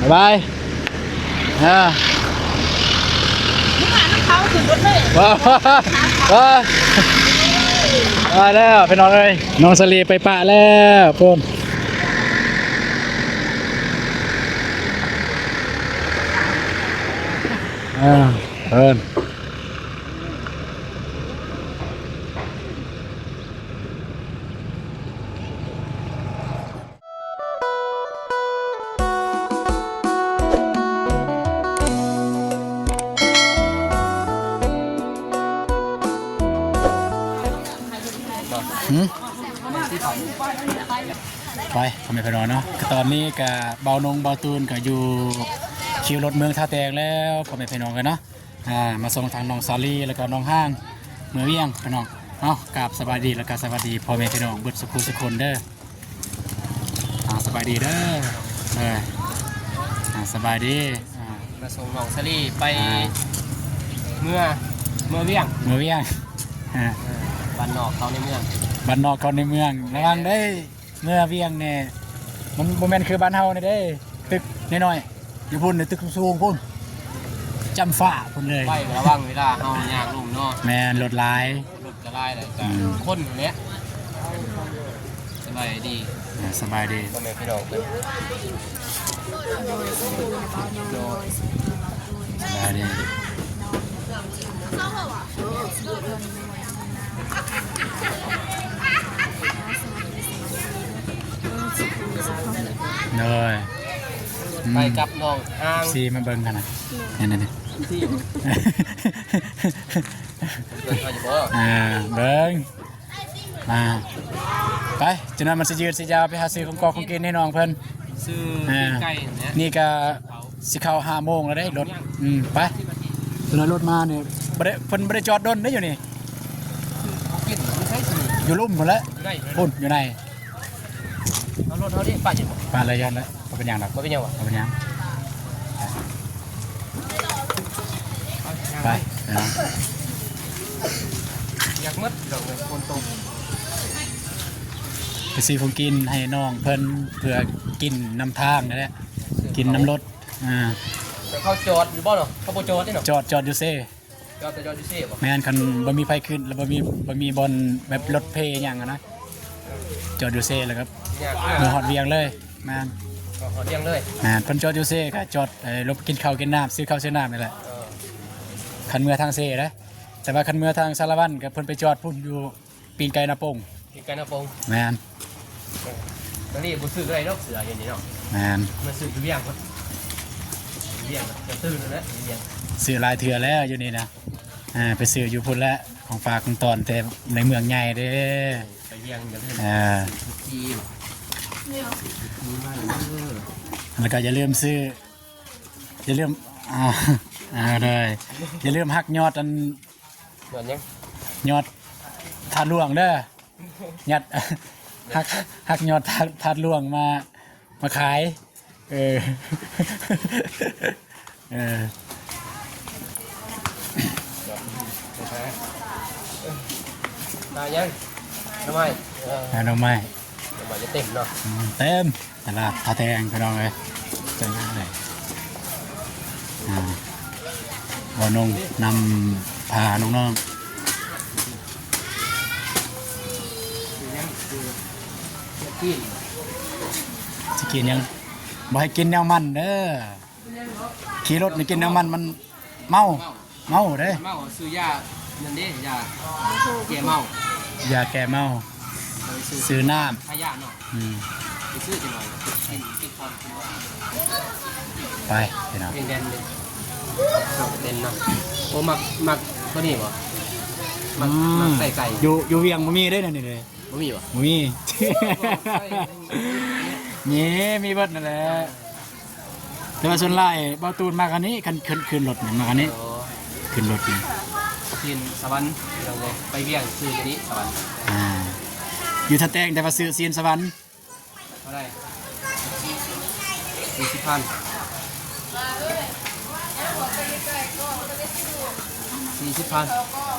ບາຍບາຍ ອ່າ ມຶງວ່ານຳເຂົາຂຶ້ນລົດເລີຍ ວ່າ ວ່າ ວ່າແລ້ວພີ່ນ້ອງເອີຍ ນ້ອງສາລີໄປປະແລ້ວພຸ້ນ ອ່າ ເພິ່ນ ຫື ໄປ ພໍ່ແມ່ພີ່ນ້ອງເນາະ ກໍຕອນນີ້ກໍເບົານົງເບົາຕູນກໍຢູ່ຄິວລົດເມືອງທ່າແຕງແລ້ວ ພໍ່ແມ່ພີ່ນ້ອງເອີຍເນາະ. ອ່າ ມາສົ່ງທັງນ້ອງສາລີ ແລ້ວກໍນ້ອງຮ່າງ ເມືອວຽງພີ່ນ້ອງ. ເອົາ ກາບສະບາຍດີ ແລ້ວກໍສະຫວັດດີພໍ່ແມ່ພີ່ນ້ອງເບິດສຸຂູສຸຄົນເດີ. ອ່າ ສະບາຍດີເດີ ເອີ ອ່າ ສະບາຍດີ ອ່າ ມາສົ່ງນ້ອງສາລີໄປ ອ່າ ເມືອ ເມືອວຽງ ເມືອວຽງ ອ່າ ເອີ ບ້ານນອກເຂົ້າໃນເມືອງ ບ້ານນອກເຂົ້າໃນເມືອງ ລະວັງເດີ. ເມືອວຽງນີ້ ມັນບໍ່ແມ່ນຄືບ້ານເຮົານີ້ເດ້ ຕຶກນ້ອຍໆ ຢູ່ພຸ້ນນີ້ຕຶກສູງໆ ພຸ້ນ ຈ້ຳຟ້າພຸ້ນເລີຍ. ໄປລະວັງເວລາເຮົາຍ່າງລົງເນາະ. ແມ່ນ ລົດຫຼາຍ ລົດກໍຫຼາຍ ແລ້ວກໍ ອືມ ຄົນຫັ້ນແຫຼະ. ສະບາຍດີ ອ່າ ສະບາຍດີ ພໍ່ແມ່ພີ່ນ້ອງເພິ່ນ ສະບາຍດີ. ໂດຍ ອືມ ໄປກັບນ້ອງອ່າງ ຊີມາເບິ່ງຫັ້ນນະ ນັ້ນໆ ເບິ່ງເຮົາຢູ່ບໍ່ ອ່າ ເບິ່ງ ອ່າ ໄປ ຈັກໜ້ອຍມັນຊິຍືດຊິຍາວ ໄປຫາຊື້ຂອງກອກຂອງກິນໃຫ້ນ້ອງເພິ່ນ ຊື້ ອ່າ ປີ້ງໄກ່ແຫຼະ. ນີ້ກະ ຊິເຂົ້າຫ້າໂມງແລ້ວເດ້ລົດ ອືມ ໄປ ແລ້ວລົດມານີ້ບໍ່ໄດ້ ເພິ່ນບໍ່ໄດ້ຈອດດົນເດ້ຢູ່ນີ້ ຢູ່ລຸ່ມພຸ້ນແຫຼະ ພຸ້ນຢູ່ໃນ ເອົາລົດເຮົານີ້ປະຢູ່ ປະເລີຍ ຢ້ານແລ້ວ ບໍ່ເປັນຫຍັງດອກ ບໍ່ເປັນຫຍັງຫວາ ບໍ່ເປັນຫຍັງ ໄປ ຢາກໝົດດອກເລີຍ ຝົນຕົກ ໄປຊື້ຂອງກິນໃຫ້ນ້ອງເພິ່ນ ເພື່ອກິນນຳທາງນັ້ນແຫຼະ ກິນນຳລົດ. ອ່າ ແຕ່ເຂົາຈອດຢູ່ບໍ່ເນາະ ເຂົາບໍ່ຈອດເດ້ເນາະ ຈອດ ຈອດຢູ່ເຊ ຈອດແຕ່ຈອດຢູ່ເຊບໍ່ ແມ່ນ ຄັນບໍ່ມີໃຜຂຶ້ນ ແລ້ວບໍ່ມີ ບໍ່ມີບ່ອນແບບລົດເພຫຍັງຫັ້ນນະ ຈອດຢູ່ເຊ ແລ້ວກໍເມືອຮອດວຽງເລີຍ. ແມ່ນ ເມືອຮອດວຽງເລີຍ ແມ່ນ ເພິ່ນຈອດຢູ່ເຊ ກໍຈອດ ເອີ ລົງໄປກິນເຂົ້າກິນນ້ຳ ຊື້ເຂົ້າຊື້ນ້ຳນີ້ແຫຼະ ເອີ ຄັນເມືອທາງເຊເດ້. ແຕ່ວ່າຄັນເມືອທາງສາລະວັນ ກໍເພິ່ນໄປຈອດພຸ້ນຢູ່ ປີ້ງໄກ່ນາປົງ ປີ້ງໄກ່ນາປົງ ແມ່ນ ເອີ ຕອນນີ້ບໍ່ຊື້ກໍໄດ້ດອກເສື້ອຢູ່ນີ້ເນາະ ແມ່ນ ມາຊື້ຢູ່ວຽງພຸ້ນ ວຽງກະຕື່ນແລ້ວ ວຽງ ຊື້ຫຼາຍເທື່ອແລ້ວຢູ່ນີ້ນະ ອ່າ ໄປຊື້ຢູ່ພຸ້ນແຫຼະ ຂອງຝາກຂອງຕ້ອນແຕ່ໃນເມືອງໃຫຍ່ເດ້ ໄປວຽງຢ່າລືມ ອ່າ ຊື້ຄຸກກີ້ ຊື້ຄຸກກີ້ມາເດີ ແລ້ວກໍຢ່າລືມຊື້ ຢ່າລືມ ອ່າ ອ່າ ເດີ ຢ່າລືມຫັກຍອດອັນ ຍອດຫຍັງ? ຍອດທາດຫຼວງເດີ ຍອດ ຫັກ ຫັກຍອດທາດ ທາດຫຼວງມາ ມາຂາຍ ເອີ ເອີ ນາຫຍັງ? ໜໍ່ໄມ້ ເອີ ນາໜໍ່ໄມ້ ໜໍ່ໄມ້ຈະເຕັມເນາະ ອືມ ເຕັມ. ຕະຫຼາດທ່າແຕງພີ່ນ້ອງເອີຍ ຈັງໄດ້ ອ່າ ບ່າວນົງນຳພານ້ອງໆ ຊິກິນຫຍັງ? ບໍ່ໃຫ້ກິນແນວມັນເດີ ຂີ່ລົດນີ້ກິນແນວມັນ ມັນເມົາ. ເມົາເດ້ ເມົາ ຊື້ຢານັ້ນເດ້ ຢາແກ້ເມົາ ຢາແກ້ເມົາ ຊື້ນ້ຳ ຂາຍຢາເນາະ ອືມ ໄປຊື້ຈັກໜ່ອຍ ກິນ ກິນກ່ອນ ກິນກ່ອນ ໄປພີ່ນ້ອງ ເປັນແດນເດ້ ເປັນເນາະ ໂອ້ ມັກ ມັກຕົວນີ້ບໍ່? ມັກ ອືມ ມັກໄສ້ໄກ່ ຢູ່ ຢູ່ວຽງບໍ່ມີເດ້ແນວນີ້ເດ້ ບໍ່ມີບໍ່? ບໍ່ມີ ມີ ມີເບິດນັ້ນແຫຼະ ແຕ່ວ່າສ່ວນຫຼາຍບ່າວຕູນມັກອັນນີ້ ຄັນຂຶ້ນ ຂຶ້ນລົດນີ້ມັກອັນນີ້ ໂອ້ ຂຶ້ນລົດນີ້ ຊີ້ນສະຫວັນ ພີ່ນ້ອງເອີຍ ໄປວຽງຊື້ຕົວນີ້ສະຫວັນ ອ່າ ຢູ່ທ່າແຕງ ແຕ່ວ່າຊື້ຊີ້ນສະຫວັນ ເທົ່າໃດ? ສີ່ສິບພັນ ສີ່ສິບພັນ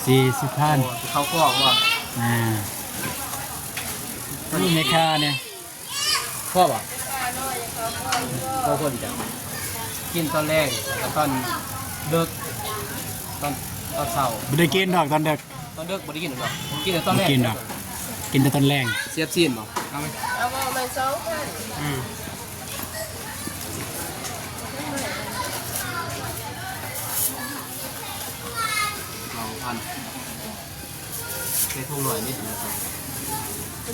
ສີ່ສິບພັນ ໂອ້ ຊິເຂົ້າກ້ອງບໍ່? ອ່າ ນີ້ແມ່ຄ້ານີ້ ພໍບໍ່? ພໍຄົນຈ້ະ ກິນຕອນແລງ ແລ້ວກໍຕອນເດິກ ຕອນ ຕອນເຊົ້າ ບໍ່ໄດ້ກິນດອກຕອນເດິກ ຕອນເດິກບໍ່ໄດ້ກິນດອກ ກິນແຕ່ຕອນແລງ ບໍ່ກິນດອກ ກິນແຕ່ຕອນແລງ ສຽບຊີ້ນບໍ່? ເອົາໄໝ? ເອົາ ເອົາໄໝສອງພັນ ອືມ ສອງພັນ ໃສ່ຖົງໜ້ອຍນິດນະ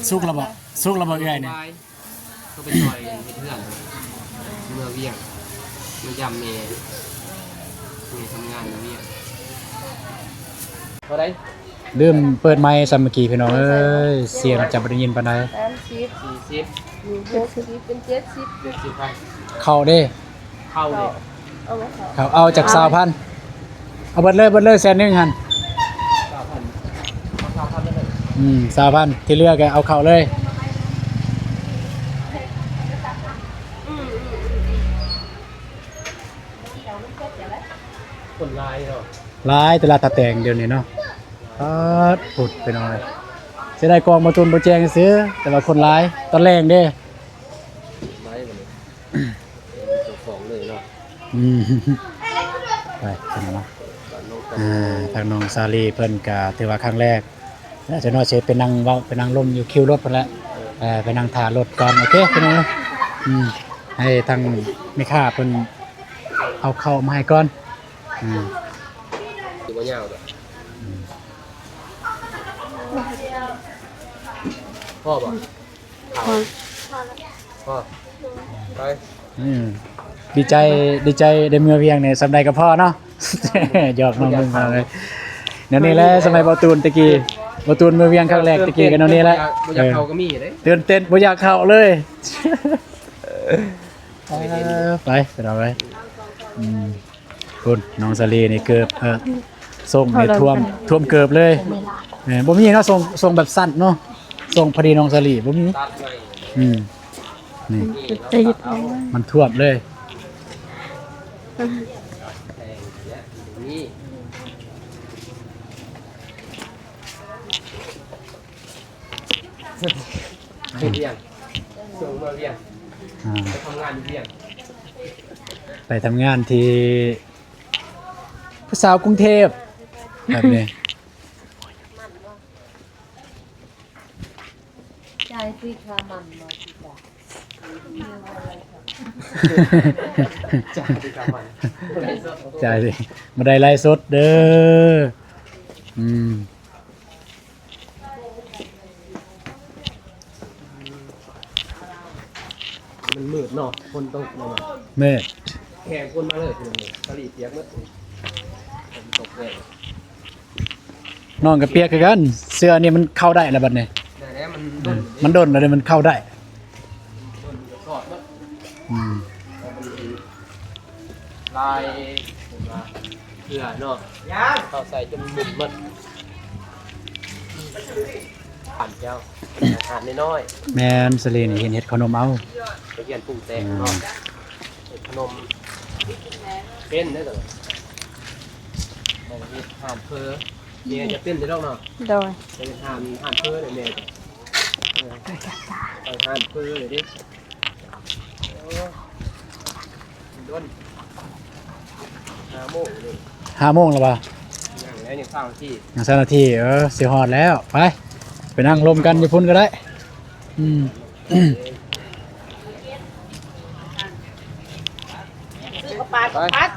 ສຸກແລ້ວບໍ່? ສຸກແລ້ວບໍ່ເອື້ອຍນີ້? ກໍໄປຊ່ອຍເຮັດເຮືອນ ເມືອວຽງ ມາຢາມແມ່ ແມ່ທຳງານຢູ່ວຽງ ເທົ່າໃດ? ລືມເປີດໄມຊຳເມື່ອກີ້ພີ່ນ້ອງເອີຍ ສຽງຈະບໍ່ໄດ້ຍິນປານໃດ ສາມສິບ ສີ່ສິບ ຫົກສິບ ເປັນເຈັດສິບ ເຈັດສິບພັນ ເຂົ້າເດ້ ເຂົ້າເດ້ ເຂົ້າ ເອົາຈັກຊາວພັນ ເອົາເບິດເລີຍ ເບິດເລີຍແສນໜຶ່ງຫັ້ນ ຊາວພັນ ເອົາຊາວພັນເລີຍ ອືມ ຊາວພັນ ທີ່ເຫຼືອກໍເອົາເຂົ້າເລີຍ ຄົນຫຼາຍເນາະ ຫຼາຍຕະຫຼາດທ່າແຕງດຽວນີ້ເນາະ ປາດ ພຸ້ນ ພີ່ນ້ອງເອີຍ ເສຍດາຍກ້ອງບໍ່ຕູນບໍ່ແຈ້ງຊື່ ແຕ່ວ່າຄົນຫຼາຍ ຕອນແລງເດ້ ຫຼາຍບັດນີ້ ເຈົ້າຂອງເລີຍເນາະ ອືມ ໄປ ເປັນຫຍັງວະ ອ່າ ທາງນ້ອງສາລີເພິ່ນກະຖືວ່າຄັ້ງແລກ ແລ້ວຈັກໜ້ອຍຊິໄປນັ່ງເວົ້າ ໄປນັ່ງລົມຢູ່ຄິວລົດພຸ້ນແຫຼະ ເອີ ໄປນັ່ງຖ້າລົດກ່ອນ ໂອເຄ ພີ່ນ້ອງເອີຍ ອືມ ໃຫ້ທາງແມ່ຄ້າເພິ່ນເອົາເຂົ້າມາໃຫ້ກ່ອນ ອືມ ຄືບໍ່ຍາວດອກ ອືມ ພໍບໍ່? ພໍ ພໍ ໄປ ອືມ ດີໃຈ ດີໃຈໄດ້ເມືອວຽງນີ້ ສ່ຳໃດກໍພໍເນາະ ຢອກນ້ອງເບິ່ງເອົາເລີຍ ແນວນີ້ແຫຼະ ສະໄໝບ່າວຕູນແຕ່ກີ້ ບ່າວຕູນເມືອວຽງຄັ້ງແລກແຕ່ກີ້ກໍແນວນີ້ແຫຼະ ບໍ່ຢາກເຂົ້າກໍມີເດ້ ຕື່ນເຕັ້ນ ບໍ່ຢາກເຂົ້າເລີຍ ເອີ ໄປ ໄປເອົາໄວ້ ອືມ ພຸ້ນ ນ້ອງສາລີນີ້ເກີບ ເອີ ສົ່ງໃຫ້ຖ້ວມ ຖ້ວມເກີບເລີຍ ແມ່ນ ບໍ່ມີເນາະ ສົ່ງ ສົ່ງແບບສັ້ນເນາະ ສົ່ງພໍດີນ້ອງສາລີບໍ່ມີ ອືມ ນີ້ ມັນຖ້ວມເລີຍ ເຮັດວຽກ ສົ່ງມາວຽກ ອ່າ ໄປທຳງານຢູ່ວຽກ ໄປທຳງານທີ່ຜູ້ສາວກຸງເທບ ແບບນີ້ ຈ່າຍຊິຄ່າມັນບໍ່ຊິຈ່າຍ ຈ່າຍຊິຄ່າມັນ ຈ່າຍຊິ ບໍ່ໄດ້ໄລຟ໌ສົດເດີ ອືມ. ມັນມືດເນາະ ຝົນຕົກເນາະ ມືດ ແຂ່ງຄົນມາເລີຍ ສາລີປຽກໝົດ ຝົນຕົກແຮງ ນ້ອງກໍປຽກຄືກັນ ເສື້ອນີ້ມັນເຂົ້າໄດ້ແລ້ວບັດນີ້ ໄດ້ແລ້ວ ມັນດົນ ມັນດົນແລ້ວເດ້ ມັນເຂົ້າໄດ້ ດົນມັນກໍຊອດໝົດ ອືມ. ລາຍ ເພິ່ນວ່າເກືອເນາະ ເຂົ້າໃສ່ຈົນໝຸ່ນໝົດ ອາຫານເຈົ້າ ອາຫານນ້ອຍໆ ແມ່ນ ສາລີນີ້ເຫັນເຮັດເຂົ້າໜົມເອົາ ໄປຮຽນປຸງແຕ່ງເນາະ ອືມ ເຮັດເຂົ້າໜົມເປັນເດ້ ໄປເຮັດຮ້ານເຝີ ແມ່ຈະເປັນເດ້ດອກເນາະ ໂດຍ ໄປເຮັດຮ້ານ ຮ້ານເຝີເດ້ແມ່ ເອີ ໄປຮ້ານເຝີເດ້. ໂອ້ ດົນ ຫ້າໂມງເລີຍ ຫ້າໂມງແລ້ວຫວາ? ຍັງແລ້ວ ຍັງຊາວນາທີ ຍັງຊາວນາທີ ເອີ ຊິຮອດແລ້ວ ໄປ ໄປນັ່ງລົມກັນຢູ່ພຸ້ນກໍໄດ້ ອືມ ຊື້ເຂົ້າປາກັບຜັດ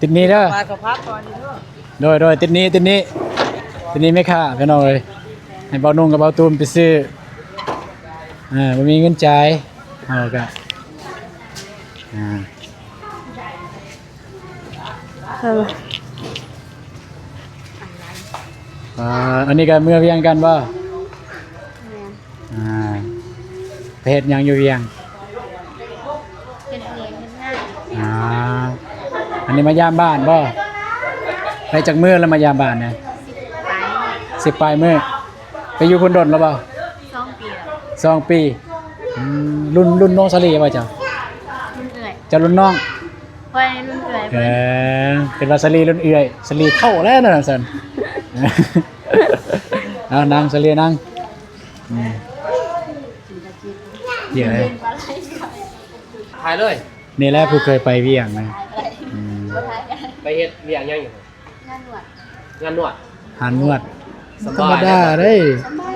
ຕິດໜີ້ເດີ ປາກັບຜັດກ່ອນເດີ ໂດຍໆ ຕິດໜີ້ ຕິດໜີ້ ຕິດໜີ້ແມ່ຄ້າ ພີ່ນ້ອງເອີຍ ໃຫ້ບ່າວນຸ່ງກັບບ່າວຕູນໄປຊື້ ເອີ ບໍ່ມີເງິນຈ່າຍ ເຮົາກະ ອ່າ ເອີ ອ່າ ອັນນີ້ກະເມືອວຽງກັນບໍ່? ແມ່ນ. ອ່າ ໄປເຮັດຫຍັງຢູ່ວຽງ? ເຮັດວຽກເຮັດງານ. ອ່າ ອັນນີ້ມາຢາມບ້ານບໍ່? ໄດ້ຈັກມື້ແລ້ວມາຢາມບ້ານນະ? ສິບປາຍມື້. ສິບປາຍມື້. ໄປຢູ່ພຸ້ນດົນແລ້ວບໍ່? ສອງປີແລ້ວ. ສອງປີ. ອືມ ລຸ້ນ ລຸ້ນນ້ອງສາລີບໍ່ເຈົ້າ? ລຸ້ນເອື້ອຍ. ເຈົ້າລຸ້ນນ້ອງ? ຂ້ອຍລຸ້ນເອື້ອຍເພິ່ນ. ເອີ ເປັນວ່າສາລີລຸ້ນເອື້ອຍ ສາລີເຖົ້າແລ້ວນະຊັ້ນ. ເອົາ ນັ່ງສາລີນັ່ງ. ອືມ ເອີ ເປັນປາໄຫຼ. ຖ່າຍເລີຍ. ນີ້ແຫຼະຜູ້ເຄີຍໄປວຽງນະ. ອືມ ໄປເຮັດວຽກຫຍັງຢູ່? ງານນວດ. ງານນວດ? ຮ້ານນວດ. ສະບາຍ ທຳມະດາເດ້. ສະບາຍ.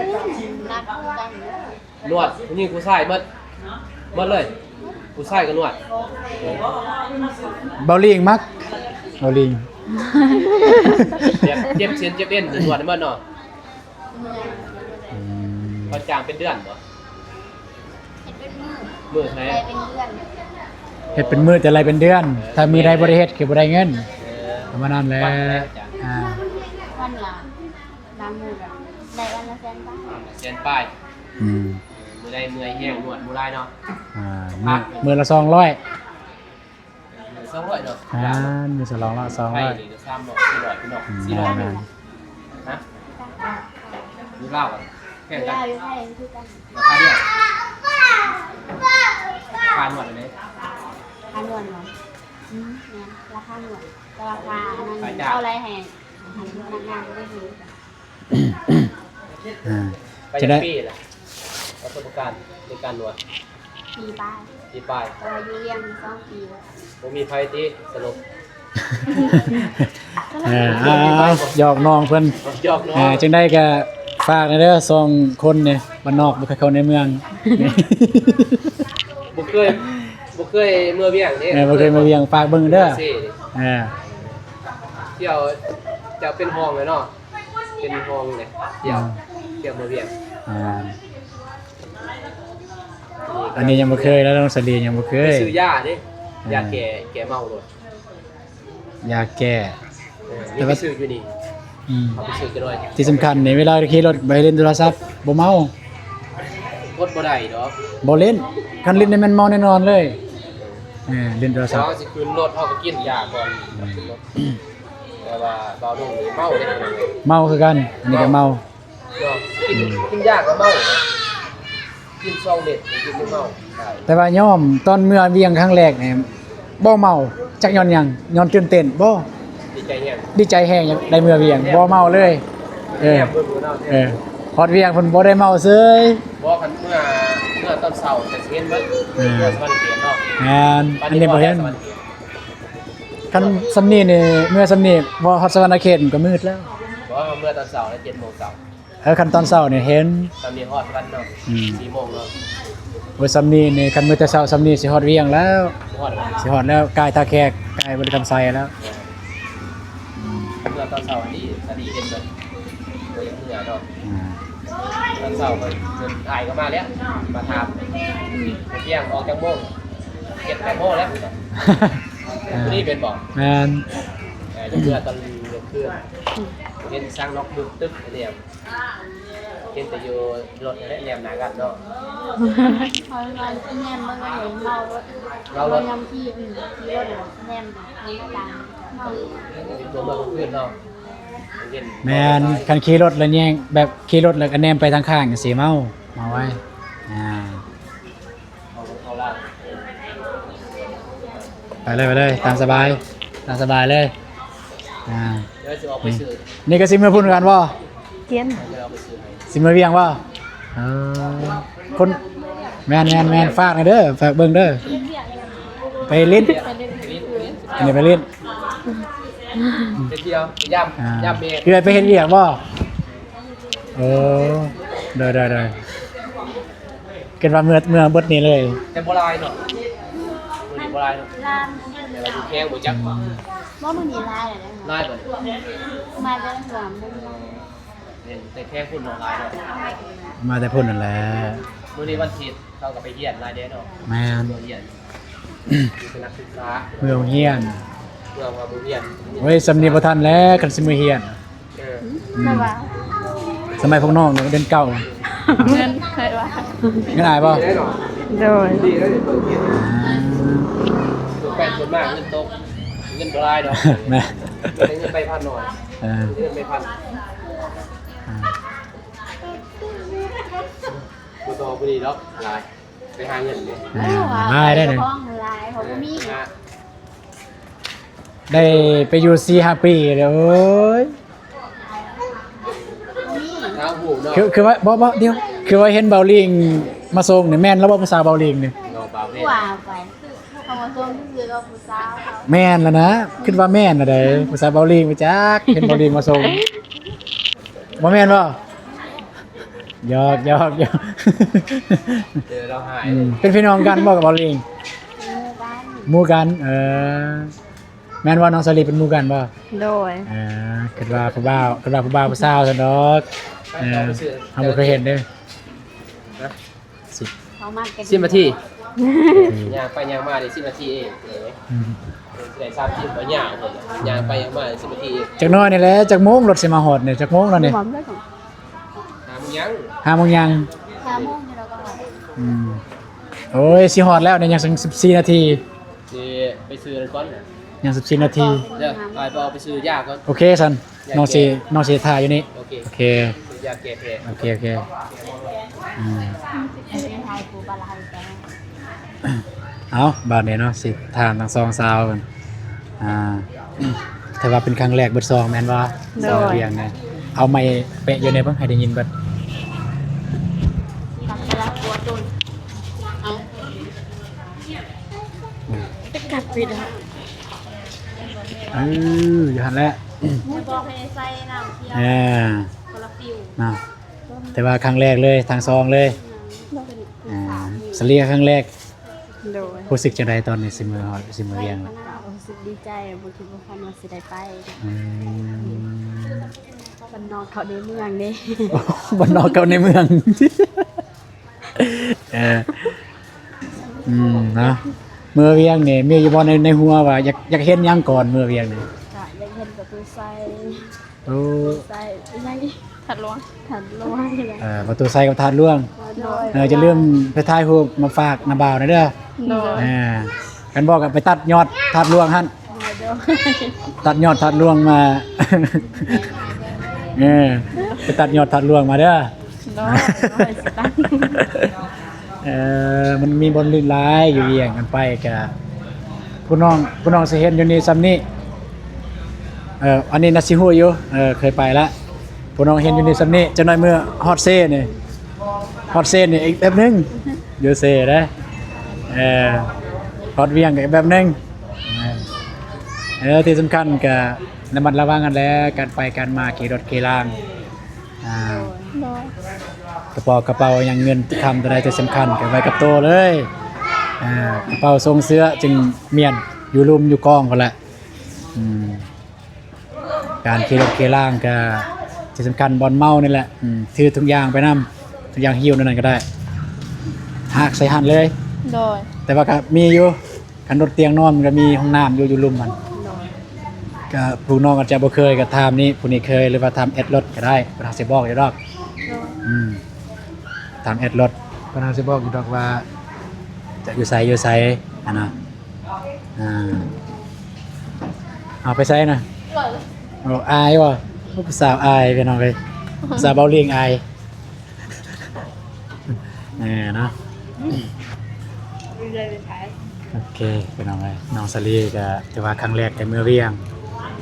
ນວດຜູ້ຍິງຜູ້ຊາຍໝົດ ໝົດເລີຍ. ຜູ້ຊາຍກໍນວດ. ເບົາລິງມັກ ເບົາລິງ. ເຈັບ ເຈັບເສັ້ນເຈັບເອັນ ນວດໃຫ້ໝົດເນາະ. ອືມ ເຂົາຈ້າງເປັນເດືອນບໍ່? ເຮັດເປັນມື້. ມື້ເທົ່າໃດ? ໄດ້ເປັນເດືອນ. ເຮັດເປັນມື້ ແຕ່ໄລ່ເປັນເດືອນ. ເອີ ຖ້າມື້ໃດບໍ່ໄດ້ເຮັດ ຄືບໍ່ໄດ້ເງິນ. ເອີ ປະມານນັ້ນແຫຼະ. ວັນເທົ່າໃດອາຈານ? ອ່າ ວັນລະ ບາງມື້ກໍໄດ້ວັນລະແສນປາຍ. ແສນປາຍ. ອືມ ມື້ໃດເມື່ອຍແຮງນວດບໍ່ໄດ້ເນາະ. ອ່າ ມື້ ມື້ລະສອງຮ້ອຍ. ສອງຮ້ອຍເນາະ. ອ່າ ມີສະຫຼອງລະສອງຮ້ອຍ. ໄທນີ້ກໍສາມຮ້ອຍ ສີ່ຮ້ອຍພີ່ນ້ອງ. ອືມ ສີ່ຮ້ອຍ. ແມ່ນໆ. ຮະ? ຢູ່ລາວກໍແພງກັນ. ຢູ່ລາວ ຢູ່ໄທຄືກັນ. ລາຄາດຽວ. ຄ່ານວດອັນໃດ? ຄ່ານວດເນາະ. ອືມ ແມ່ນ ລາຄານວດ. ແຕ່ວ່າຄ່າອັນນັ້ນ ຄ່າຈ້າງ ເທົ່າໃດໃຫ້ ໃຫ້ພະນັກງານໄດ້ຮູ້. ອ່າ ໄປຈັກປີລະ ປະສົບການໃນການນວດ? ປີປາຍ. ປີປາຍ. ແຕ່ວ່າຢູ່ວຽງສອງປີແລ້ວ. ບໍ່ມີໃຜຕິສະຫຼຸບ? ເອີ ເອົາໆ ຢອກນ້ອງເພິ່ນ. ຢອກນ້ອງ. ອ່າ ຈັ່ງໃດກໍຝາກແດ່ເດີ ສອງຄົນນີ້ ບ້ານນອກບໍ່ເຄີຍເຂົ້າໃນເມືອງ. ບໍ່ເຄີຍ ບໍ່ເຄີຍເມືອງວຽງເດ້. ເອີ ບໍ່ເຄີຍເມືອງວຽງ ຝາກເບິ່ງເດີ. ເອີ ທ່ຽວຈະເປັນຮອງເລີຍເນາະ. ເປັນຮອງເລີຍ ທ່ຽວ ອືມ ທ່ຽວເມືອງວຽງ. ອ່າ ອັນນີ້ຍັງບໍ່ເຄີຍ ແລ້ວນ້ອງສາລີຍັງບໍ່ເຄີຍ. ໄປຊື້ຢາເດ້ ຢາແກ້ ອືມ ແກ້ເມົາໂລດ. ຢາແກ້ ເອີ ແຕ່ວ່າໄປຊື້ຢູ່ນີ້. ອືມ ເອົາໄປຊື້ກັນໜ້ອຍ. ທີ່ສຳຄັນນີ້ ເວລາຂີ່ລົດໄປຫຼິ້ນໂທລະສັບ ບໍ່ເມົາ. ອົດບໍ່ໄດ້ດອກ. ບໍ່ຫຼິ້ນ ຄັນຫຼິ້ນນີ້ແມ່ນເມົາແນ່ນອນເລີຍ. ເອີ ຫຼິ້ນໂທລະສັບ ເຮົາຊິຂຶ້ນລົດ ເຮົາກໍກິນຢາກ່ອນ. ອືມ ຂຶ້ນລົດ. ແຕ່ວ່າບ່າວໜຸ່ມນີ້ເມົາເດ້. ເມົາຄືກັນ ອັນນີ້ກໍເມົາ. ເນາະ ກິນ ອືມ ກິນຢາກໍເມົາ ກິນສອງເມັດກິນເມົາ. ແຕ່ວ່າຍອມ ຕອນເມືອວຽງຄັ້ງແລກນີ້ບໍ່ເມົາ ຈັກຍ້ອນຫຍັງ? ຍ້ອນຕື່ນເຕັ້ນບໍ່? ດີໃຈແຮງ ດີໃຈແຮງ ຢາກໄດ້ເມືອວຽງ ບໍ່ເມົາເລີຍ. ເອີ ແນມເບິ່ງຢູ່ເນາະ ເອີ ຮອດວຽງເພິ່ນບໍ່ໄດ້ເມົາເສີຍ. ບໍ່ ຄັນເມືອ ເມືອຕອນເຊົ້າກໍຊິເຫັນເບິດ. ເອີ ເມືອສະຫວັນນະເຂດເນາະ. ແມ່ນ ອັນນີ້ບໍ່ເຫັນ. ຄັນສ່ຳນີ້ນີ້ ເມືອສ່ຳນີ້ ບໍ່ຮອດສະຫວັນນະເຂດມັນກໍມືດແລ້ວ. ບໍ່ ເມືອຕອນເຊົ້າເຈັດໂມງເຊົ້າ. ເອີ ຄັນຕອນເຊົ້ານີ້ເຫັນ. ສ່ຳນີ້ຮອດວັນເນາະ. ອືມ ສີ່ໂມງເນາະ. ໂອ້ຍ ສ່ຳນີ້ນີ້ ຄັນມື້ແຕ່ເຊົ້າສ່ຳນີ້ຊິຮອດວຽງແລ້ວ. ຮອດແລ້ວ ຊິຮອດແລ້ວ ກາຍທ່າແຂກ ກາຍບໍລິຄຳໄຊແລ້ວ. ອືມ ເມື່ອຕອນເຊົ້າອັນນີ້ ອັນນີ້ເຫັນເບິດ ບໍ່ຢາກເມືອເນາະ. ອືມ ຕອນເຊົ້າເພິ່ນ ເພິ່ນອ້າຍກໍມາແລ້ວ ມາຖາມ ອືມ ໄປວຽງອອກຈັກໂມງ? ເຈັດແປດໂມງແລ້ວ. ອ່າ ມື້ນີ້ແມ່ນບໍ່? ແມ່ນ. ເອີ ຢາກເມືອຕອນກາງຄືນ ເຫັນສັງນອກມຶກຕຶກອັນນີ້. ເຫັນແຕ່ຢູ່ລົດຫັ້ນແຫຼະ ແນມໜ້າກັນເນາະ. ເຮົາວ່າແນມເບິ່ງອັນນີ້ເມົາລົດ ເມົາລົດ ນຳຂີ່ ອືມ ຂີ່ລົດແນມເບິ່ງໜ້າຕ່າງ ເມົາ. ຢູ່ຕົວເມືອງຄືນເນາະ ເຫັນ. ແມ່ນ ຄັນຂີ່ລົດແລ້ວແຍງ ແບບຂີ່ລົດແລ້ວກໍແນມໄປທາງຂ້າງຈັ່ງຊີ້ ເມົາ ເມົາໄວ. ອ່າ ໄປເລີຍ ໄປເລີຍ ຕາມສະບາຍ ຕາມສະບາຍເລີຍ. ອ່າ ດຽວຊິອອກໄປຊື້. ນີ້ກໍຊິເມືອພຸ້ນຄືກັນບໍ່? ກິນ ຊິເມືອວຽງບໍ່? ເອີ ຄົນ ແມ່ນໆໆ ຝາກແດ່ເດີ ຝາກເບິ່ງເດີ. ໄປຫຼິ້ນ ໄປຫຼິ້ນ ອັນນີ້ໄປຫຼິ້ນ ໄປທ່ຽວ ໄປຢາມ ອ່າ ຢາມແມ່. ເອື້ອຍໄປເຮັດວຽກບໍ່? ໂອ້ ໂດຍໆໆ ຄິດວ່າເມືອ ເມືອເບິດນີ້ເລີຍ. ແຕ່ບໍ່ຫຼາຍເນາະ ມື້ນີ້ບໍ່ຫຼາຍເນາະ. ແຕ່ວ່າຢູ່ແຂວງບໍ່ຈັກ. ອືມ ບໍ່ ມື້ນີ້ຫຼາຍແລ້ວ. ຫຼາຍບໍ່? ມາແຕ່ລະຫົວ ແມ່ນ ແຕ່ແຂວງພຸ້ນເນາະ ຫຼາຍເນາະ. ມາແຕ່ພຸ້ນນັ້ນແຫຼະ. ມື້ນີ້ວັນທິດ ເຂົາກໍໄປຮຽນຫຼາຍເດ້ເນາະ. ແມ່ນ ຮຽນ ຢູ່ເປັນນັກສຶກສາ ເມືອໂຮງຮຽນ ເມືອວ່າບໍ່ຮຽນ. ໂອ້ຍ ສ່ຳນີ້ບໍ່ທັນແລ້ວ ຄັນຊິເມືອຮຽນ. ເອີ ອືມ ສະໄໝພວກນ້ອງເນາະ ເດືອນເກົ້າ ເງິນໃຜວ່າ ເງິນອາຍບໍ່? ໂດຍ ອ່າ ສ່ວນມາກເງິນຕົກ ເງິນບໍ່ຫຼາຍດອກ. ແມ່ນ ໄດ້ເງິນໄປພັນໜ້ອຍ. ເອີ ເງິນໄປພັນ. ອ່າ ບໍ່ຕໍ່ຜູ້ນີ້ດອກ ຫຼາຍ ໄປຫາເງິນເດ້. ອ່າ ຫຼາຍໄດ້ ເຈົ້າຂອງຫຼາຍ ເຂົາບໍ່ມີ. ໄດ້ໄປຢູ່ສີ່ຫ້າປີແລ້ວ. ໂອ້ຍ ບໍ່ມີ ທາງຫູເນາະ. ຄື ຄືວ່າ ບໍ່ ບໍ່ ດຽວ ຄືວ່າເຫັນເບົາລິງມາສົ່ງນີ້ ແມ່ນລະບໍ່ ຜູ້ສາວເບົາລິງນີ້? ເນາະ ວ່າໄປ ເຂົາມາສົ່ງຊື່ໆ ກັບຜູ້ສາວເຂົາ. ແມ່ນແລ້ວນະ ຄິດວ່າແມ່ນລະໃດ໋ ຜູ້ສາວເບົາລີງ ບໍ່ຈັກ ເຫັນເບົາລີງມາສົ່ງ. ບໍ່ແມ່ນບໍ່? ຫຍອກໆໆ ເອີ ລາວຫາຍ ອືມ ເປັນພີ່ນ້ອງກັນບໍ່ກັບເບົາລີງ? ເປັນໝູ່ກັນ ໝູ່ກັນ ເອີ. ແມ່ນວ່ານ້ອງສາລີເປັນໝູ່ກັນບໍ່? ໂດຍ ເອີ ຄິດວ່າຜູ້ບ່າວ ຄິດວ່າຜູ້ບ່າວຜູ້ສາວຊັ້ນດອກ. ເອີ ເຮົາບໍ່ເຄີຍເຫັນເດ້. ຮະ? ສິບນາທີ ຍ່າງໄປຍ່າງມາໄດ້ສິບນາທີເອງ. ອືມ ໄດ້ສາມສິບ ກໍຍາວ ຍ່າງໄປຍ່າງມາໄດ້ສິບນາທີເອງ. ຈັກໜ້ອຍນີ້ແຫຼະ ຈັກໂມງລົດຊິມາຮອດນີ້ ຈັກໂມງແລ້ວນີ້? ຫ້າໂມງຍັງ ຫ້າໂມງຍັງ ຫ້າໂມງນີ້ລາວກໍຮອດ. ອືມ ໂອ້ຍ ຊິຮອດແລ້ວນີ້ ຍັງສິບສີ່ນາທີ. ຊິໄປຊື້ນັ້ນກ່ອນ ຍັງສິບສີ່ນາທີ. ເດີ ອ້າຍໄປເອົາໄປຊື້ຢາກ່ອນ. ໂອເຄຊັ້ນ ຢາ ນ້ອງຊິ ແກ້ ນ້ອງຊິຖ້າຢູ່ນີ້. ໂອເຄ ໂອເຄ ຊື້ຢາແກ້ແພ້. ໂອເຄ ໂອເຄ ອືມ ເອົາ ບາດນີ້ເນາະ ຊິຖາມທັງສອງສາວເພິ່ນ ອ່າ ຖືວ່າເປັນຄັ້ງແລກເບິດສອງແມ່ນບໍ່? ໂດຍ ສອງວຽງນະ ເອົາໄມແປະຢູ່ໃນເບິ່ງ ໃຫ້ໄດ້ຍິນເບິດ. ກັບໄປລະ ເອົາ ອືມ ກັບໄປເດີ ເອີ ຢູ່ຫັ້ນແຫຼະ. ບອກໃຫ້ໃສ່ນ້ຳຂຽວ ເອີ ຄົນລະຟິວນະ ແຕ່ວ່າຄັ້ງແລກເລີຍ ທັງສອງເລີຍ. ອືມ ອ່າ ສາລີຄັ້ງແລກ. ໂດຍ ຮູ້ສຶກຈັ່ງໃດຕອນນີ້ ຊິເມືອຮອດ ຊິເມືອວຽງແລ້ວ? ຮູ້ສຶກດີໃຈ ບໍ່ຄິດບໍ່ຝັນວ່າຊິໄດ້ໄປ. ອືມ ບ້ານນອກເຂົ້າໃນເມືອງເດ້. ບ້ານນອກເຂົ້າໃນເມືອງ. ເອີ ອືມ ເນາະ ເມືອວຽງນີ້ ມີຢູ່ບໍ່ໃນ ໃນຫົວວ່າຢາກ ຢາກເຮັດຫຍັງກ່ອນເມືອວຽງນີ້? ກະຢາກເຫັນປະຕູໄຊ. ໂອ້ ປະຕູໄຊ ອີຫຍັງອີກ? ທາດຫຼວງ ທາດຫຼວງ. ເອີ ປະຕູໄຊກັບທາດຫຼວງ. ໂດຍ ເອີ ຢ່າລືມໄປຖ່າຍຮູບມາຝາກນ້າບ່າວແດ່ເດີ. ໂດຍ ເອີ ຄັນບໍ່ກໍໄປຕັດຍອດທາດຫຼວງຫັ້ນ. ໂດຍ ຕັດຍອດທາດຫຼວງມາ. ເອີ ໄປຕັດຍອດທາດຫຼວງມາເດີ. ໂດຍ ໂດຍ ຊິຕັ້ງ ເອີ ມັນມີບ່ອນຫຼິ້ນຫຼາຍຢູ່ວຽງ ຄັນໄປກະ ຜູ້ນ້ອງ ຜູ້ນ້ອງຊິເຫັນຢູ່ນີ້ຊ່ຳນີ້. ເອີ ອັນນີ້ໜ້າຊິຮູ້ຢູ່ ເອີ ເຄີຍໄປລະ. ຜູ້ນ້ອງເຫັນຢູ່ນີ້ຊ່ຳນີ້ ຈັກໜ້ອຍເມື່ອຮອດເຊນີ້ ຮອດເຊນີ້ອີກແບບໜຶ່ງ ຢູ່ເຊເດ້. ເອີ ຮອດວຽງກໍອີກແບບໜຶ່ງ. ເອີ ທີ່ສຳຄັນກະລະມັດລະວັງຫັ້ນແຫຼະ ການໄປການມາ ຂີ່ລົດຂີ່ລາງ. ອ່າ ໂດຍ ກະເປົາ ກະເປົາຫຍັງ ເງິນຄຳຕົວໃດທີ່ສຳຄັນກໍໄວ້ກັບໂຕເລີຍ. ອ່າ ກະເປົາຊົງເສື້ອຈຶ່ງມ້ຽນຢູ່ລຸ່ມຢູ່ກອງພຸ້ນແຫຼະ. ອືມ ການຂີ່ລົດຂີ່ລາງກະທີ່ສຳຄັນບ່ອນເມົານີ້ແຫຼະ. ອືມ ຖືທຸງຢ່າງໄປນຳ ທຸງຢ່າງຫິ້ວແນວນັ້ນກໍໄດ້ ຫາກໃສ່ຫັ້ນເລີຍ. ໂດຍ ແຕ່ວ່າກະມີຢູ່ ຄັນລົດຕຽງນອນມັນກໍມີຫ້ອງນ້ຳຢູ່ ຢູ່ລຸ່ມຫັ້ນ. ໂດຍ ກະຜູ້ນ້ອງອາດຈະບໍ່ເຄີຍ ກະຖາມນີ້ ຜູ້ນີ້ເຄີຍ ຫຼືວ່າຖາມແອັດລົດກໍໄດ້ ເພິ່ນຫາກຊິບອກຢູ່ດອກ. ໂດຍ ອືມ ຖາມແອັດລົດ ເພິ່ນຫາກຊິບອກຢູ່ດອກວ່າຈະຢູ່ໃສ ຢູ່ໃສຫັ້ນນະ. ອ່າ ເອົາໄປໃສນະ? ໂອ້ ອາຍບໍ່? ໂອ້ ຜູ້ສາວອາຍ ພີ່ນ້ອງເອີຍ ຜູ້ສາວເບົາລີງອາຍ. ແນ່ເນາະ ໂອເຄ ພີ່ນ້ອງເອີຍ ນ້ອງສາລີກໍຖືວ່າຄັ້ງແລກໄດ້ເມືອວຽງ.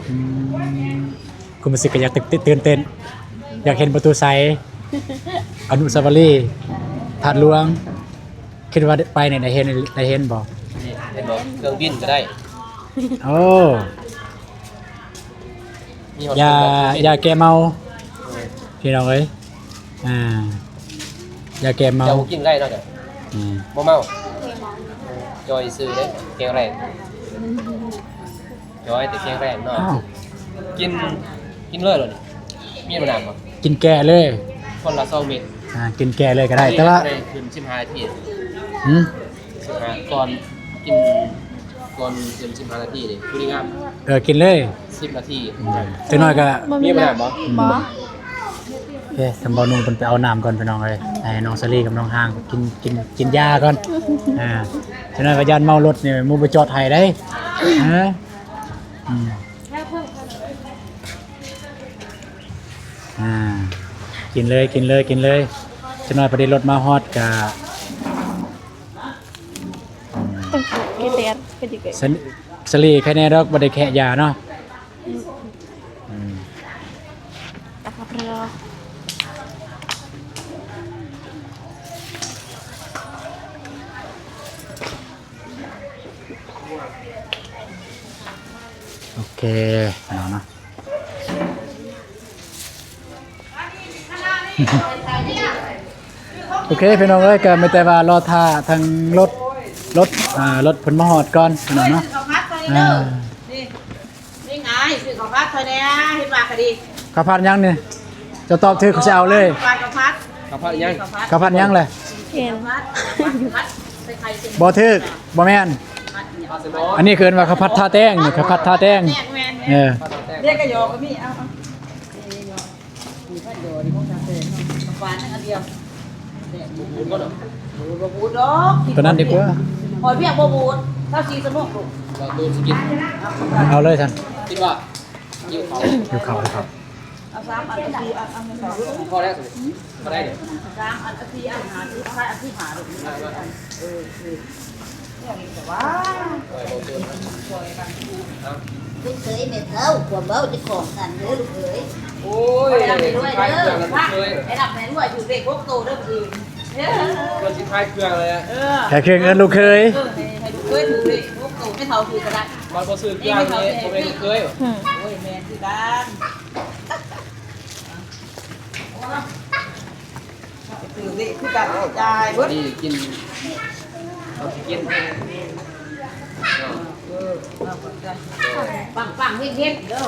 ອືມ ຄວາມຮູ້ສຶກກໍຢາກຕື່ນເຕັ້ນ ຢາກເຫັນປະຕູໄຊ ອະນຸສາວະລີ ທາດຫຼວງ. ຄິດວ່າໄປນີ້ໄດ້ເຫັນ ໄດ້ເຫັນບໍ່? ເຫັນບໍ່? ເຄື່ອງບິນກໍໄດ້. ໂອ້ ມີຮອດຢາ ຢາແກ້ເມົາ ເອີ ພີ່ນ້ອງເອີຍ. ອ່າ ຢາແກ້ເມົາ ເຈົ້າກິນໄດ້ເນາະ. ອືມ ບໍ່ເມົາ ຈ່ອຍຊື່ເດ້ ແຂງແຮງ ຈ່ອຍແຕ່ແຂງແຮງເນາະ. ອ້າວ ກິນ ກິນເລີຍເນາະ. ມີມະນາວບໍ່? ກິນແກ້ເລີຍ ຄົນລະສອງເມັດ. ອ່າ ກິນແກ້ເລີຍກໍໄດ້ ແຕ່ວ່າ ໄດ້ຂຶ້ນສິບຫ້ານາທີ. ຫືມ? ສິບຫ້າ ກ່ອນກິນ ກ່ອນເກີນສິບຫ້ານາທີນີ້ ຜູ້ດີງາມ. ເອີ ກິນເລີຍ ສິບນາທີ. ອືມ ຈັກໜ້ອຍກໍ ມີມະນາວບໍ່? ບໍ່. ໂອເຄ ທາງບ່າວໜຸ່ມເພິ່ນໄປເອົານ້ຳກ່ອນ ພີ່ນ້ອງເອີຍ ໃຫ້ນ້ອງສາລີກັບນ້ອງຮ່າງກິນ ກິນ ກິນຢາກ່ອນ. ອ່າ ຈັກໜ້ອຍວ່າຢ້ານເມົາລົດນີ້ ໝູ່ບໍ່ຈອດໃຫ້ເດ້. ຮະ? ອືມ ອ່າ ກິນເລີຍ ກິນເລີຍ ກິນເລີຍ. ຈັກໜ້ອຍພໍດີລົດມາຮອດກະ ອືມ ສາລີ ໄຄແນ່ດອກ ບໍ່ໄດ້ແຄະຢາເນາະ. ອືມ ອືມ. ຕາຄັບເຣາະ. ໂອເຄເນາະ ໂອເຄພີ່ນ້ອງເອີຍ ກໍມີແຕ່ວ່າລໍຖ້າທາງລົດ ລົດ ອ່າ ລົດເພິ່ນມາຮອດກ່ອນພີ່ນ້ອງເນາະ ເອີ ນີ້ ນີ້ໄງ ຊື້ເຂົ້າຜັດຊ່ອຍແດ່ ເຮັດວ່າກະດີ. ເຂົ້າຜັດຫຍັງນີ້? ເຈົ້າຕອບຖືກ ຂ້ອຍຊິເອົາເລີຍ. ເຂົ້າຜັດ ເຂົ້າຜັດຫຍັງ? ເຂົ້າຜັດຫຍັງແຫຼະ? ເຫັນ ເຂົ້າຜັດ ເຂົ້າຜັດ ເຂົ້າຜັດ ບໍ່ຖືກ ບໍ່ແມ່ນ. ອັນນີ້ເອີ້ນວ່າເຂົ້າຜັດທ່າແຕງ ນີ້ເຂົ້າຜັດທ່າແຕງ. ແມ່ນໆ ເອີ ເດກະຢອກກໍມີ ເອົາ ເອົາ ມີພັດຢໍ່ນີ້ຂອງຊາແຕງເນາະ ປານນັ້ນອັນດຽວ ບໍ່ບູດບໍ່ດອກ ບໍ່ບູດດອກ ຕົວນັ້ນດີກວ່າ ຫອຍວຽກບໍ່ບູດ ຊາວສີ່ຊົ່ວໂມງລູກ ລອງດູຊິກິນ ເອົາເລີຍຊັ້ນ ກິນບໍ່? ຫິວເຂົ້າ ຫິວເຂົ້າ ຫິວເຂົ້າ ເອົາສາມອັນ ເອົາສີ່ອັນ ເອົາໃຫ້ສອງ ພໍແລ້ວ ພໍໄດ້ເດ ສາມອັນ ເອົາສີ່ອັນ ຫ້າສິບ ຂາຍອັນທີ່ຫ້າລູກ ເອີ ເອີ. ລູກເຂີຍແມ່ເຖົ້າ ຄວາມເວົ້າຈະຂອງກັນເດີລູກເອີຍ. ໂອ້ຍ ໃຫ້ຮ່ຳໃຫ້ລວຍເດີ ໃຫ້ຮ່ຳໃຫ້ລວຍ ຖືກເລກຫົກໂຕເດີມື້ອື່ນ ເພິ່ນຊິຂາຍເຄື່ອງແລ້ວ ເອີ ຂາຍເຄື່ອງເອີ້ນລູກເຂີຍ ເອີ ໃຫ້ ໃຫ້ລູກເຂີຍຖືກເລກຫົກໂຕ ແມ່ເຖົ້າຖືກກະໄດ້ ມັນບໍ່ຊື້ເຄື່ອງນີ້ ບໍ່ແມ່ນລູກເຂີຍ ອືມ ໂອ້ຍ ແມ່ນຄືກັນ. ຖືກເລກຄືກັນ ຈ່າຍເບິດ ນີ້ກິນ ເອົາຊິກິນ ເອີ ປັງໆ ເຮັດໆ ເດີ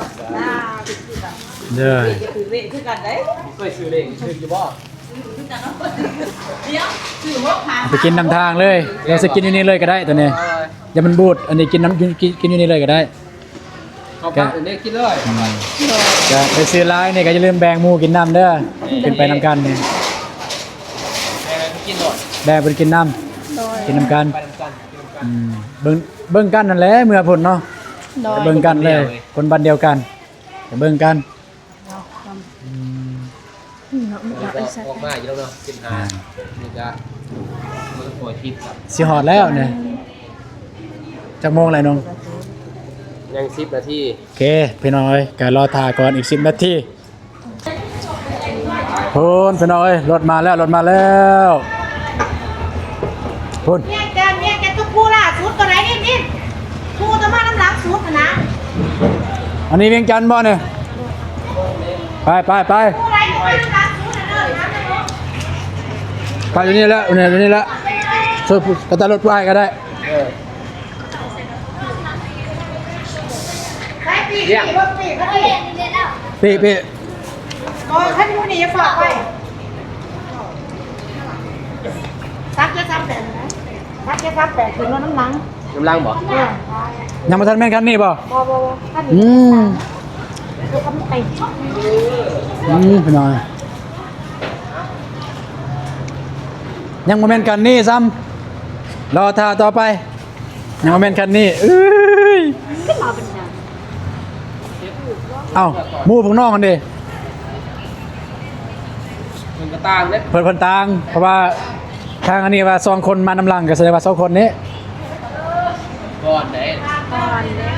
ເດີ ຖືກເລກຄືກັນເດ້ ເຄີຍຊື້ເລກ ຖືກຢູ່ບໍ່? ດຽວ ຊື້ຫົກຫ້າ ເອົາໄປກິນນຳທາງເລີຍ ເຮົາຊິກິນຢູ່ນີ້ເລີຍກໍໄດ້ໂຕນີ້ ຢ່າມັນບູດ ອັນນີ້ກິນນຳ ກິນ ກິນຢູ່ນີ້ເລີຍກໍໄດ້. ເຂົ້າປາກເລີຍ ກິນເລີຍ ອືມ ກະໄປຊື້ຫຼາຍນີ້ກະຢ່າລືມແບ່ງໝູ່ກິນນຳເດີ ແມ່ນ ຂຶ້ນໄປນຳກັນນີ້ ແບ່ງໃຫ້ເພິ່ນກິນໂລດ ແບ່ງເພິ່ນກິນນຳ ໂດຍ ກິນນຳກັນ ໄປນຳກັນ ອືມ ເບິ່ງ ເບິ່ງກັນຫັ້ນແຫຼະ ເມື່ອພຸ້ນເນາະ ໂດຍ ເບິ່ງກັນເລີຍ ຄົນບ້ານດຽວກັນ ເບິ່ງກັນ ອືມ ອືມ ເນາະ ມັນກໍອອກມາຢູ່ແລ້ວເນາະ ສິບຫ້າ ອ່າ ນີ້ກະ ມັນກໍປ່ອຍທິດກັບ ຊິຮອດແລ້ວນີ້ ຈັກໂມງແລ້ວນ້ອງ? ຍັງສິບນາທີ ໂອເຄ ພີ່ນ້ອງເອີຍ ກໍລໍຖ້າກ່ອນອີກສິບນາທີ ພຸ້ນ ພີ່ນ້ອງເອີຍ ລົດມາແລ້ວ ລົດມາແລ້ວ ພຸ້ນ ວຽງຈັນ ວຽງຈັນ ຕົວຜູ້ລ່າສຸດຕົວໃດ? ນີ້ ນີ້ ຜູ້ຕົວມານຳຫຼັງສຸດຫັ້ນນະ ອັນນີ້ວຽງຈັນບໍ່ນີ້? ໄປ ໄປ ໄປ ໄປຢູ່ນີ້ແຫຼະ ຢູ່ນີ້ແຫຼະ ຊ່ວຍຜູ້ ກະຕາລົດຜູ້ອ້າຍກໍໄດ້ ເອີ ວຽງ ປີ້ ປີ້ ບໍ່ ຄັນຢູ່ນີ້ຢ່າຝາກໄວ້ ສາມເຈັດສາມແປດນະ ສາມເຈັດສາມແປດ ຂຶ້ນລົດນຳຫຼັງ ນຳຫຼັງບໍ່? ເອີ ຍັງບໍ່ທັນແມ່ນຄັນນີ້ບໍ່? ບໍ່ ບໍ່ ບໍ່ ຄັນນີ້ ອືມ ຄັນນີ້ໄປ ອືມ ພີ່ນ້ອງ ຍັງບໍ່ແມ່ນຄັນນີ້ຊ້ຳ ລໍຖ້າຕໍ່ໄປ ຍັງບໍ່ແມ່ນຄັນນີ້ ເອີຍ ຂຶ້ນມາເປັນຫຍັງ? ເອົ້າ ໝູ່ພວກນ້ອງຫັ້ນເດ ເພິ່ນກໍຕ່າງເດ້ ເພິ່ນ ເພິ່ນຕ່າງ ເພາະວ່າທາງອັນນີ້ວ່າສອງຄົນມານຳຫຼັງ ກໍສະແດງວ່າສອງຄົນນີ້ ກ່ອນເດ້ ກ່ອນເດ້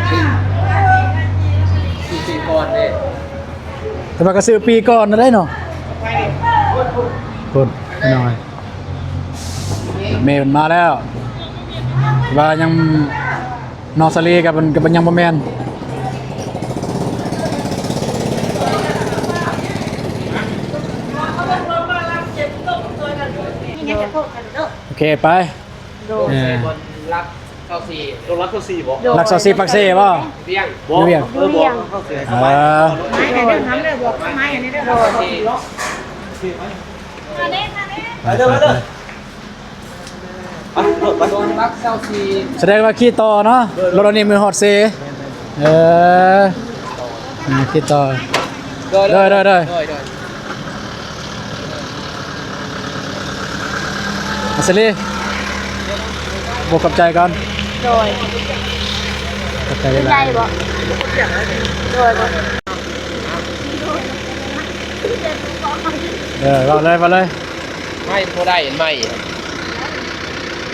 ຄືຊິກ່ອນເດ້ ແຕ່ວ່າກໍຊື້ປີກ່ອນນັ້ນໄດ໋ເນາະ ພຸ້ນ ພີ່ນ້ອງ ແມ່ເພິ່ນມາແລ້ວ ວ່າຍັງ ນ້ອງສາລີກັບ ກັບ ຍັງບໍ່ແມ່ນ ໂອເຄ ໄປ ໂດຍ ເອີ ຫຼັກຊາວສີ່ ລົງຫຼັກຊາວສີ່ບໍ່? ຫຼັກຊາວສີ່ ປາກເຊບໍ່? ວຽງ ຢູ່ວຽງ ເອີ ບໍ່ ເອີ ໄມ້ໃຫ້ເດີ ນຳເດີ ບອກໄມ້ອັນນີ້ເດີ ໄປເດີ ໄປເດີ ໄປ ໄປ ໄປ ລົງຫຼັກຊາວສີ່ ສະແດງວ່າຂີ່ຕໍ່ເນາະ ລົດອັນນີ້ມືຮອດເຊ ເອີ ອືມ ຂີ່ຕໍ່ ໂດຍ ໂດຍ ໂດຍ ໂດຍ ໂດຍ ໂດຍ ອາສະລີ ບອກຂອບໃຈກ່ອນ ໂດຍ ຂອບໃຈຫຼາຍໆ ໃຫຍ່ບໍ່? ໂດຍ ໂດຍ ເອີ ເວົ້າເລີຍ ເວົ້າເລີຍ ໄມ້ບໍ່ໄດ້ ໄມ້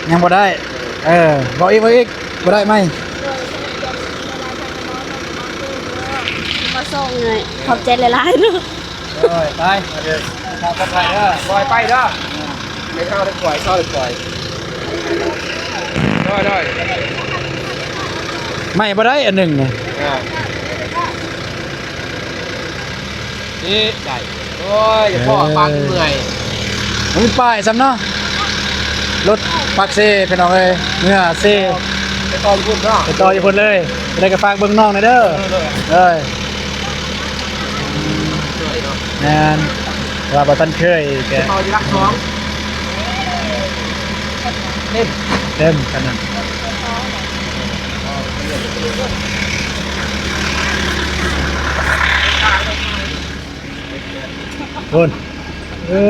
ຍັງບໍ່ໄດ້ ເອີ ເວົ້າອີກ ເວົ້າອີກ ບໍ່ໄດ້ໄມ້ ມາສົ່ງເລີຍ ຂອບໃຈຫຼາຍໆ ເນາະ ໂດຍ ໄປ ເດີ ປອດໄພເດີ ປ່ອຍໄປເດີ ໄປເຂົ້າໄດ້ປ່ອຍ ເຂົ້າໄດ້ປ່ອຍ ໂດຍ ໂດຍ ໄມ້ບໍ່ໄດ້ອັນໜຶ່ງນີ້ ເອີ ນີ້ໄດ້ ໂອ້ຍ ເອີ ພໍປານເມື່ອຍ ມັນມີປ້າຍຊ້ຳເນາະ ລົດປາກເຊ ພີ່ນ້ອງເອີຍ ເມືອເຊ ໄປຕໍ່ຢູ່ພຸ້ນເນາະ ໄປຕໍ່ຢູ່ພຸ້ນເລີຍ ໄດ້ກໍຝາກເບິ່ງນ້ອງແດ່ເດີ ເອີ ເອີ ເອີ ແມ່ນ ວ່າບໍ່ທັນເຄີຍແກ ເຂົ້າຢູ່ຫຼັກສອງ ເຕັມ ເຕັມຂະໜາດ ໂອ້ຍ ເອີ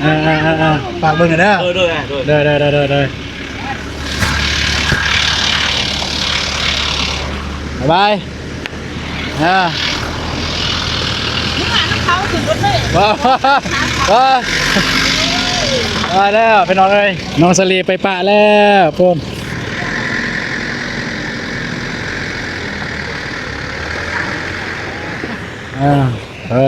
ເອີໆໆໆ ຝາກເບິ່ງແດ່ເດີ ໂດຍ ໂດຍ ໂດຍ ບາຍບາຍ ອ່າ ມຶງຫານຳເຂົາຂຶ້ນລົດເລີຍ ມາແລ້ວພີ່ນ້ອງເອີຍ ນ້ອງສາລີໄປປະແລ້ວພຸ້ນ ອ່າ ເອີ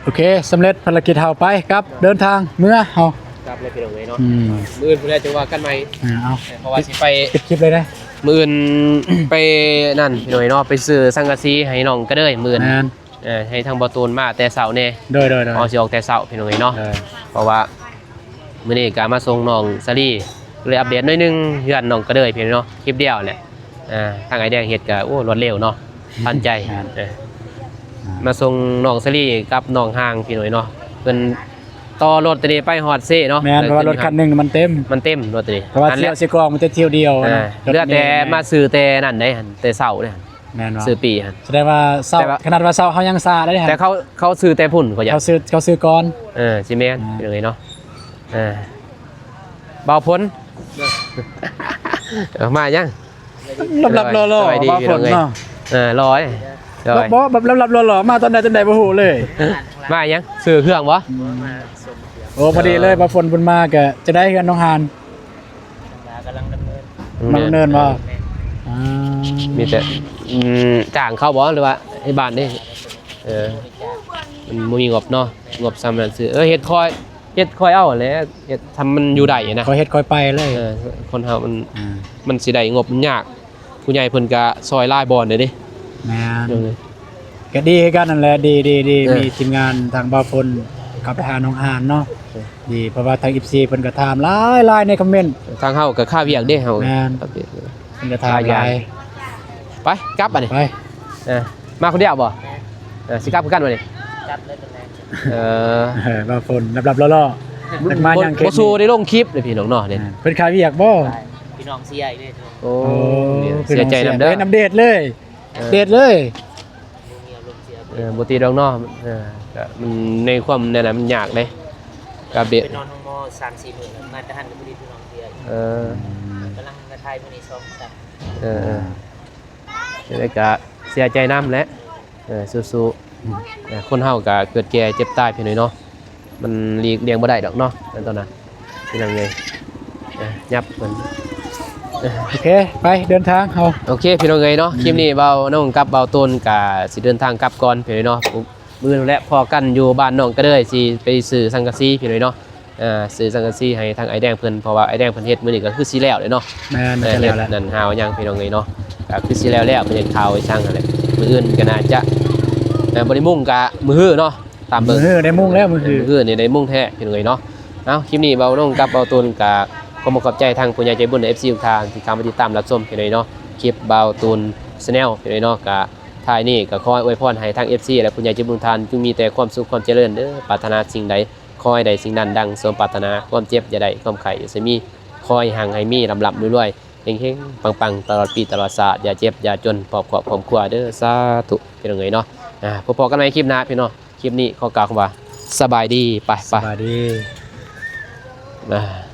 ໂອເຄ ສຳເລັດພາລະກິດເຮົາ ໄປ ກັບ ເດີນທາງເມືອເຮົາ ກັບເລີຍພີ່ນ້ອງເອີຍເນາະ ອືມ ມື້ອື່ນພຸ້ນແຫຼະ ຈັ່ງວ່າກັນໃໝ່ ອ່າ ເອົາ ເພາະວ່າຊິໄປ ປິດຄລິບເລີຍເດ້ ມື້ອື່ນ ໄປນັ້ນພີ່ນ້ອງເອີຍເນາະ ໄປຊື້ສັງກະສີໃຫ້ນ້ອງກະເດີຍມື້ອື່ນ ແມ່ນ ເອີ ໃຫ້ທາງບ່າວຕູນມາແຕ່ເຊົ້າແດ່ ໂດຍໆໆ ເຮົາຊິອອກແຕ່ເຊົ້າພີ່ນ້ອງເອີຍເນາະ ເອີ ເພາະວ່າ ມື້ນີ້ກະມາສົ່ງນ້ອງສາລີ ເລີຍອັບເດດໜ້ອຍໜຶ່ງ ເຮືອນນ້ອງກະເດີຍພີ່ນ້ອງເນາະ ຄລິບດຽວແຫຼະ ອ່າ ທາງອ້າຍແດງເຮັດກະ ໂອ້ ລວດເລັວເນາະ ທັນໃຈ ແມ່ນ ເອີ ອ່າ ມາສົ່ງນ້ອງສາລີກັບນ້ອງຮ່າງພີ່ນ້ອງເນາະ ເພິ່ນຕໍ່ລົດໂຕນີ້ໄປຮອດເຊເນາະ ແມ່ນ ເພາະວ່າລົດຄັນໜຶ່ງມັນເຕັມ ມັນເຕັມລົດໂຕນີ້ ເພາະວ່າ ອັນແຫຼະ ຖ້ຽວຊິກອງມັນແຕ່ຖ້ຽວດຽວ ອ່າ ນະ ເຫຼືອແຕ່ ລົດແມ່ ມາຊື້ແຕ່ນັ້ນເດ້ ແຕ່ເຊົ້າເດ້ ແມ່ນບໍ່ ຊື້ປີ້ຫັ້ນ ສະແດງວ່າເຊົ້າ ແຕ່ວ່າ ຂະໜາດວ່າເຊົ້າເຮົາຍັງຊ້າໄດ້ ແຕ່ເຂົາ ເຂົາຊື້ແຕ່ພຸ້ນ ເຂົາຢາກ ເຂົາຊື້ ເຂົາຊື້ກ່ອນ ເອີ ຊິແມ່ນ ອ່າ ເລີຍເນາະ ເອີ ບ່າວພົນ ເອີ ມາຍັງ ລັບໆຫຼໍ່ໆ ສະບາຍດີ ບ່າວພົນເນາະ ເອີ ຫຼໍ່ ລອຍ ບໍ່ ແບບລັບໆຫຼໍ່ໆ ມາຕອນໃດຕອນໃດບໍ່ຮູ້ເລີຍ ມາຫຍັງ ຊື້ເຄື່ອງບໍ່ ອືມ ໂອ້ ພໍດີເລີຍ ເອີ ບ່າວພົນເພິ່ນມາກະຈະໄດ້ເຮືອນນ້ອງຫານ ກຳລັງດຳເນີນ ອືມ ກຳລັງດຳເນີນບໍ່ ແມ່ນ ອ່າ ມີແຕ່ ອືມ ຈ້າງເຂົາບໍ່ ຫຼືວ່າໃຫ້ບ້ານເດ້ ເອີ ມັນບໍ່ມີງົບເນາະ ງົບສ່ຳນັ້ນຊື່ ເອີ ເຮັດຄ່ອຍ ເຮັດຄ່ອຍເອົາແຫຼະ ເຮັດສ່ຳມັນຢູ່ໄດ້ນະ ຄ່ອຍເຮັດຄ່ອຍໄປເລີຍ ເອີ ຄົນເຮົາມັນ ອ່າ ມັນຊິໄດ້ງົບມັນຍາກ ຜູ້ໃຫຍ່ເພິ່ນກະຊ່ອຍຫຼາຍບ່ອນເດ້ ແມ່ນ ເອີ ກະດີຄືກັນນັ້ນແຫຼະ ດີ ດີ ດີ ເອີ ມີທີມງານທາງບ່າວພົນເຂົ້າໄປຫານ້ອງຫານເນາະ ເອີ ດີ ເພາະວ່າທາງເອັຟຊີເພິ່ນກະຖາມຫຼາຍໆໃນຄອມເມັນ ທາງເຮົາກະຄາວຽກເດ້ເຮົາ ແມ່ນ ເພິ່ນກະຖາມຫຼາຍ ໄປ ກັບບາດນີ້ ໄປ ເອີ ມາຄົນດຽວບໍ່ ເອີ ຊິກັບຄືກັນບາດນີ້ ກັບເລີຍ ເອີ ເອີ ບ່າວພົນລັບໆຫຼໍ່ໆ ມາຫຍັງ ບໍ່ ບໍ່ໂຊໄດ້ລົງຄລິບເດ້ພີ່ນ້ອງເນາະ ນີ້ ອ່າ ເພິ່ນຄາວຽກບໍ່ ພີ່ນ້ອງເຊຍອີກເດ້ ໂອ້ ໂອ້ ເສຍໃຈນຳເດີ ເຫັນອັບເດດເລີຍ ເອີ ອັບເດດເລີຍ ບໍ່ມີອາລົມເສຍ ເອີ ບໍ່ຕິດດອກເນາະ ເອີ ກະມັນໃນຄວາມນັ້ນນະ ມັນຍາກເດ້ ກະອັບເດດ ໄປນອນໂຮງໝໍສາມສີ່ມື້ ມາແຕ່ຫັ້ນກະບໍ່ດີ ພີ່ນ້ອງເສຍ ເອີ ກຳລັງມາຖ່າຍມື້ນີ້ສອງສາມ ເອີ ເອີ ຈັ່ງໃດກະເສຍໃຈນຳແຫຼະ ເອີ ສູ້ໆ ອືມ ເອີ ຄົນເຮົາກະເກີດແກ່ເຈັບຕາຍພີ່ນ້ອງເນາະ ມັນຫຼີກລ່ຽງບໍ່ໄດ້ດອກເນາະ ອັນຕົວນັ້ນ ພີ່ນ້ອງເອີຍ ເອີ ຫຍັບເພິ່ນ ເອີ ໂອເຄ ໄປເດີນທາງເຮົາ ໂອເຄ ພີ່ນ້ອງເອີຍເນາະ ອືມ ຄລິບນີ້ບ່າວນົງກັບບ່າວຕູນກະຊິເດີນທາງກັບກ່ອນພີ່ນ້ອງເນາະ ມື້ອື່ນແຫຼະພໍ້ກັນຢູ່ບ້ານນ້ອງກະເດີຍ ຊິໄປຊື້ສັງກະສີພີ່ນ້ອງເນາະ ເອີ ຊື້ສັງກະສີໃຫ້ທາງອ້າຍແດງເພິ່ນ ເພາະວ່າອ້າຍແດງເພິ່ນເຮັດມື້ນີ້ກະຄືຊິແລ້ວແຫຼະເນາະ ແມ່ນ ເອີ ເຮັດນັ້ນຫາວຍັງພີ່ນ້ອງເອີຍເນາະ ກະຄືຊິແລ້ວແລ້ວ ເພິ່ນເຮັດຂາວໄວ້ຊ່າງຫັ້ນແຫຼະ ມື້ອື່ນກະໜ້າຈະ ເອີ ບໍ່ໄດ້ມຸງກະມື້ຮືເນາະ ຕາມເບິ່ງ ມື້ຮືໄດ້ມຸງແລ້ວ ມື້ຮື ມື້ຮືນີ້ໄດ້ມຸງແທ້ພີ່ນ້ອງເອີຍເນາະ ເອົ້າ ຄລິບນີ້ບ່າວນົງກັບບ່າວຕູນກະຂໍຂອບໃຈທາງຜູ້ໃຫຍ່ໃຈບຸນ ເອັຟຊີ ທຸກທ່ານທີ່ເຂົ້າມາຕິດຕາມຮັບຊົມພີ່ນ້ອງເນາະ ຄລິບບ່າວຕູນ Channel ພີ່ນ້ອງເນາະ ກະ ທ້າຍນີ້ກະຂໍອວຍພອນໃຫ້ທາງ ເອັຟຊີ ແລະ ຜູ້ໃຫຍ່ໃຈບຸນທຸກທ່ານ ຈົ່ງມີແຕ່ຄວາມສຸກຄວາມຈະເລີນເດີ ປາດຖະໜາສິ່ງໃດ ຂໍໃຫ້ໄດ້ສິ່ງນັ້ນ ດັ່ງສົມປາດຖະໜາ ຄວາມເຈັບຢ່າໄດ້ ຄວາມໄຂ້ຢ່າຊະມີ ຂໍໃຫ້ຮັ່ງໃຫ້ມີ ລ່ຳໆລວຍໆ ເຮັງໆປັງໆ ຕະຫຼອດປີຕະຫຼອດຊາດ ຢ່າເຈັບຢ່າຈົນ ຄອບຄົວຄອບຄົວເດີ ສາທຸ ພີ່ນ້ອງເອີຍເນາະ ອ່າ ພົບພໍ້ກັນໃໝ່ຄລິບໜ້າພີ່ນ້ອງ ຄລິບນີ້ຂໍກ່າວຄຳວ່າ ສະບາຍດີ ໄປໆ ສະບາຍດີ ອ່າ